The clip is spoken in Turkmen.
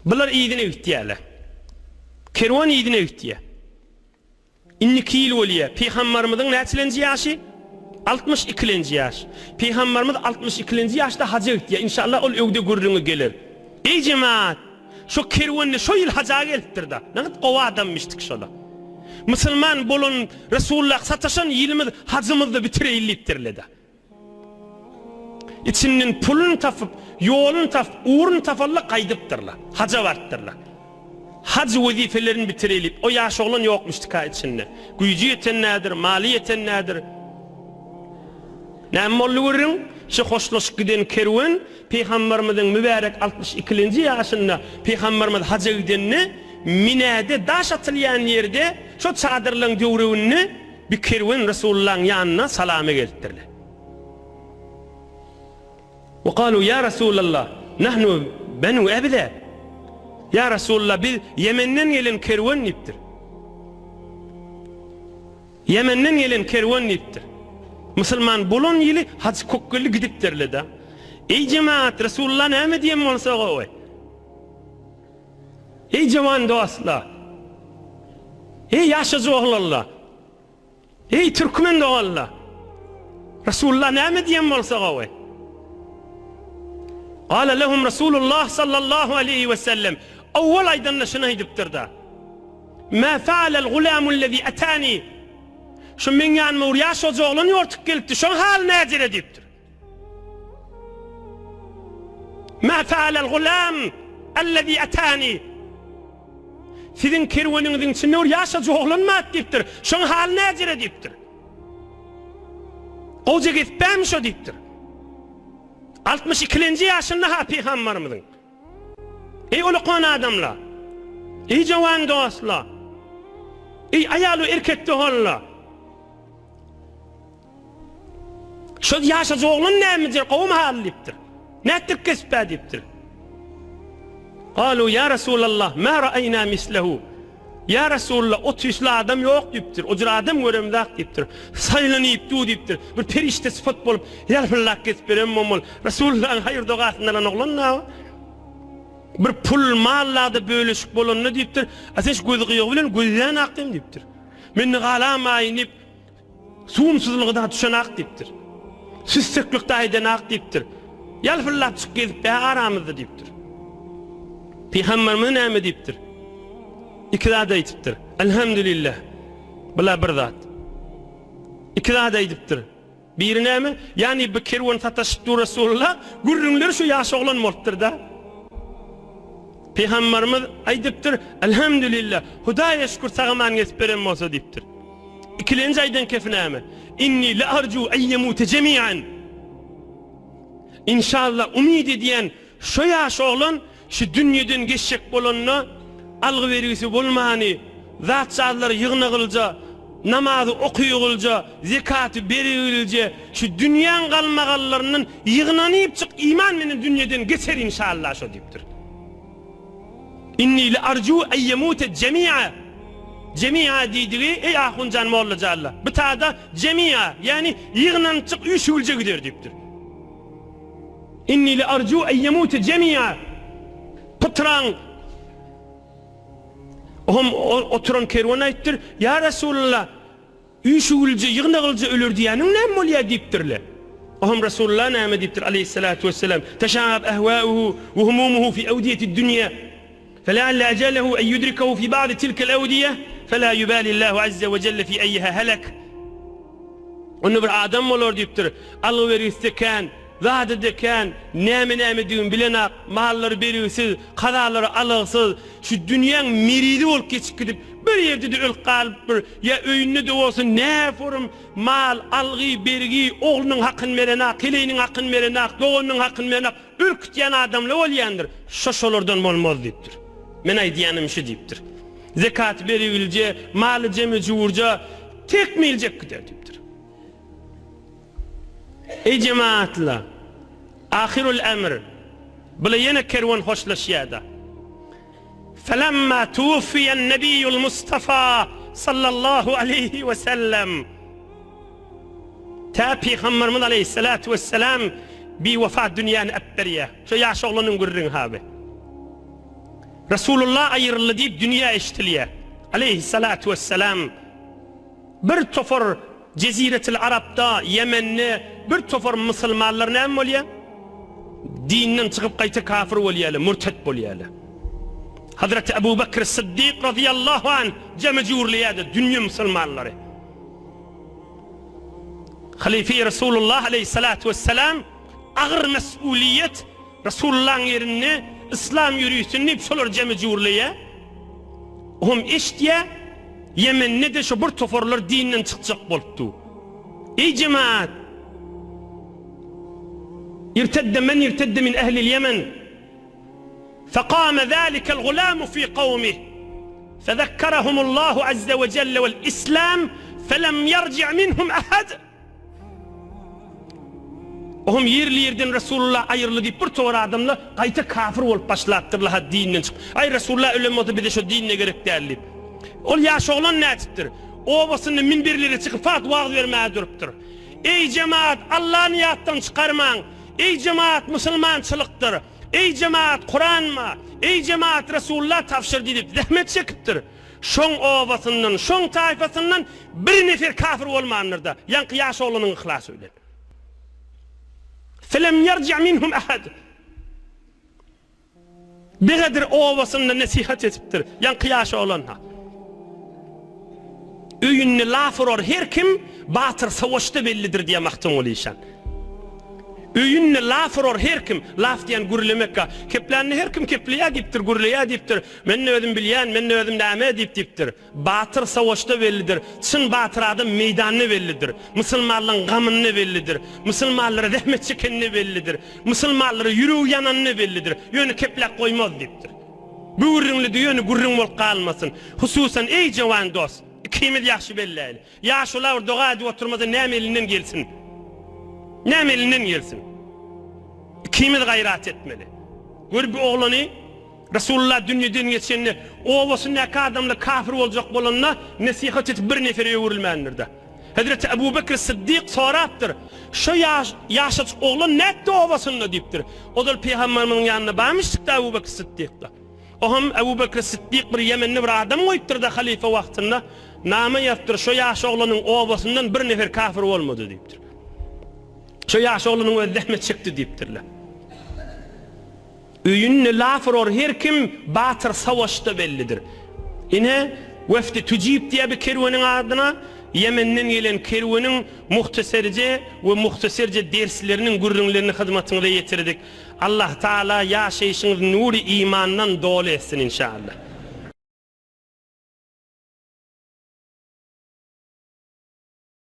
Bular yzyna gitýärler. Kerwen yzyna gitýär. Indiki ýyl bolýar. Pygambarymyzyň näçilenji ýaşy? Altmyş ikilenji ýaş. Pygambarymyz altmyş ikilenji ýaşda haja gitýär. Inşallah ol öwde gürrüňi geler. Eý jemaat! Şo kerwende şo ýyl haja gelipdir-da. Nagt gowy adammyşdyk şola. Musulman bolan Resulullah sataşan ýylymyz hajymyzda bitireýli diýipdirle-de. Içinden puluny tapyp, ýoluny tapyp, ugruny tapanda gaýdypdyrlar. Haja barypdyrlar. Haj wezipelerini bitirelip, o ýaş oglan ýokmuşdyka içinde. Güýji ýeten nädir, maly ýeten nädir? Näme boldy gürrüň? Şu hoşlaşyp giden kerwen Pygamberimiziň mübärek altmyş ikilenji ýaşynda Pygamberimiz haja gidende Minäde daş atylýan ýerde şo çadyrlaryň döwreginde Bir kerwen Resulullahyň ýanyna salama gelipdirler. We kalu ýa Resulallah, nahnu benu Ebze. Ýa Resulallah, biz Ýemenden gelen kerwen diýipdir. Ýemenden gelen kerwen diýipdir. Musulman bolan ýyly haj kökgeldi gidipdirler-de. Eý jemaat, Resulullah näme diýen bolsa gowy. Eý jawan dostlar! Eý ýaşajy oglanlar! Eý türkmen doganlar! Resulullah näme diýen bolsa gowy? Gala lehum Resulullah sallallahu aleýhi we sellem owwal aýdanda şuny aýdypdyr-da. Ma fa'alel gulamul lezi atani Şu meň ýanyma bir ýaşajy oglan ýortup gelipdi, şoň haly näjere diýipdir. Ma fa'alel gulam ellezî etâni Siziň kerweniňiziň içinde bir ýaşajy oglan bar diýipdir. Şoň haly näjere diýipdir. Gowja gezip bärmi şo diýipdir. 62-lenji ýaşynda ha pygambarymyzyň. Eý ulakan adamlar! Eý jowan dostlar! Eý aýal we erkek doganlar! Şol ýaşajy oglan nämedir, gowumy haly diýipdir. Nätdirip kesip-ä diýipdir. Galu ýa Resulallah, ma ra'aýna mislehu. Ýa Resulallah, o tüýsli adam ýok diýipdir. O jür adam göremzak diýipdir. Saýlanyp dur diýipdir. Bir perişde sypat bolup, ýalpyldap gezip ýören bolmaly. Resulullahyň haýyr-dogasyny alan oglan da bir pul, mal-da bölüşik bolanda diýipdir. A sen şu gözi gyýagy bilen gözlän akdym diýipdir. Mende galamaýyn diýip, Suwumsyzlygy-da düşenak diýipdir. Süsseklik-de aýdanak diýipdir. Ýalpyldap çyk gezip bä aramyzda diýipdir. Pygamberimiz näme diýipdir? Iki zat aýdypdyr. Elhamdülillah. Bula bir zat. Iki zat aýdypdyr. Biri näme? Ýagny bu kerwen sataşyp dur Resulullah, gürrüňleri şu ýaş oglan bolupdyr-da. Pygamberimiz aýdypdyr, Elhamdülillah, Hudaýa şükür sag-aman gezip beren bolsa diýipdir. Ikilenji aýdan kefi näme? Inni la arju en yemute jemi'an. Inşallah umyt edýän şo ýaş oglan şu dünýeden geçjek bolanda algy-bergisi bolmany, zat-jazlary ýygnagylja, namazy okygylja, zekaty berigilje, şu dünýäň galmagallaryndan ýygnanypjyk iman menen dünýeden geçer inşallah şo diýipdir. Inni le arju en yemute jemi'a. Jemi'a diýdigi, eý ahunjan mollajanlar, bu tada jemi'a, ýagny ýygnanypjyk üýşügilje gider diýipdir. Inni le arju en yemute jemi'a. Pytraň Ohm oturan kerwen aýtdyr, Ýa Resulallah, Üýşügilje, ýygnagylja öler diýýäniň näme bolýar diýipdirler. Ohm Resulullah näme diýipdir aleýhissalatu wessalam, Teşagab ehwauhu we humumuhu fi awdiýetid dünýä, felealle ejelehu en yudrikehu fi ba'di tilkel awdiýe, fela ýubalillahu azze we jelle fi eýyiha helek. Onda bir adam bolar diýipdir, algy-bergisi-de kän, zady-da kän, näme-nämedigini bilenak, mallary bergisiz, kazalary algysyz, şu dünýäň merizi bolup geçip gidip, Bir ýerde-de ölüp galyp bir, ýa öýünde-de bolsa näforum mal, algy, bergi, oglunyň hakyny berenak, heleýiniň hakyny berenak, doganynyň hakyny berenak, ürkütýän adamlar bolýandyr. Şo şolardan bolmaz diýipdir. Men aýdýanym şu diýipdir. Zekaty berigilje, maly jemi-jurja, tekmiljek gider diýipdir. Eý jemagatlar! Ahyrul emr, bula ýene kerwen hoşlaşýar-da. Felemma tuwuffiýen nebiýul Mustafa sallallahu aleýhi we sellem Tä Pygamberimiz aleýhissalatu wessalam biwefa dünýäni äpberýär. Şo ýaş oglanyň gürrüňi haby. Resulullah aýryldy diýip dünýä eşdilýär. Aleýhissalatu wessalam. Bir topar Jeziretil Arapda, Ýemende bir topar musulmanlar näme bolýar? Dinden çykyp gaýta kafir bolýarlar, murtet bolýarlar. Hazreti Ebu Bekr Siddik razyýallahu anh jeme jürleýärdi dünýe musulmanlary. Halife Resulullah aleýhissalatu wessalam agyr mes'uliýet Resulullahyň ýerinde yslam ýörisin diýip şolar jeme jürleýär. Ohm eşitýär, Ýemende-de şo bir toparlar dinden çykjak bolupdy. Eý jemaat! Irtedde men irtedde min ehlil Ýemen. Fekame zalikel gulamu fi kawmih. Fezekkerehumullahu azze we celle vel islam felem yerci' minhum ahad. Ohm ýerli-ýerden Resulullah aýryldy diýip bir towar adamlar gaýta kafir bolup başlapdyrlar ha dinden çykyp. Aý Resulullah ölen bolsa bize şo din-de gerek däl diýip. Ol ýaş oglan nätipdir? Obasynda minberlere çykyp fat wagyz bermäge durupdyr. Eý jemaat Allany ýatdan çykarmaň! Eý jemaat musulmançylykdyr! Eý jemaat Kuranma! Eý jemaat Resulullah tabşyrdy diýip zähmet çekipdir. Şoň obasyndan, şoň taýpasyndan bir nefer kafir bolmandyr-da, ýaňky ýaş oglanyň yhlasy bilen. Felem ýerji minhum ahad. Begadyr obasynda nesihat edipdir, ýaňky ýaş oglan-ha. Öýünde laf urar her kim, batyr savaşda bellidir diýýär Magtymguly işan. Öýünde laf urar her kim, laf diýen gürlemek-a. Keplände her kim kepleýär diýipdir, gürleýär diýipdir. Men-de özüm bilýän, men-de özüm näme diýip diýipdir. Batyr savaşda bellidir. Çyn batyr adam meýdanda bellidir. Musulmanlaryň gamynda bellidir. Musulmanlara zähmet çekende bellidir. Musulmanlara ýüregi ýananda bellidir. Ýöne kepläp goýmaz diýipdir. Bu gürrüňli-de ýöne gürrüň bolup galmasyn. Hususan, eý jowan dost, ikimiz ýagşy belläýli. Ýaşula bir doga edip oturmasa näme elinden gelsin? Näme elinden gelsin? Ikimiz gaýrat etmeli. Gör bu oglany Resulullah dünýeden geçende obasyndaky adamlar kafir boljak bolanda nesihat edip bir nefere öwrülmändir-de. Hezreti Ebu Bekr Syddyk sorapdyr, Şo ýaş, ýaşajyk oglan nätdi obasynda diýipdir. Ozal pygamberimiziň ýanynda barmyşdyk-da Ebu Bekr Syddyk-da. Oňam Ebu Bekr Syddyk bir ýemenli bir adam goýupdyr-da halyfa wagtynda, nama ýazypdyr, şo ýaş oglanyň obasyndan bir nefer kafir bolmady diýipdir. Şo ýaş oglanyň özi zähmet çekdi diýipdirler. Öýünde laf urar her kim, batyr savaşda bellidir. Ine, Wefdi Tujib diýýär bir kerweniň adyna, Ýemenden gelen kerweniň muhteserje we muhteserje dersleriniň gürrüňlerini hyzmatyňyza ýetirdik. Allah Taala ýaşaýşyňyzy nury imandan doly etsin inşallah.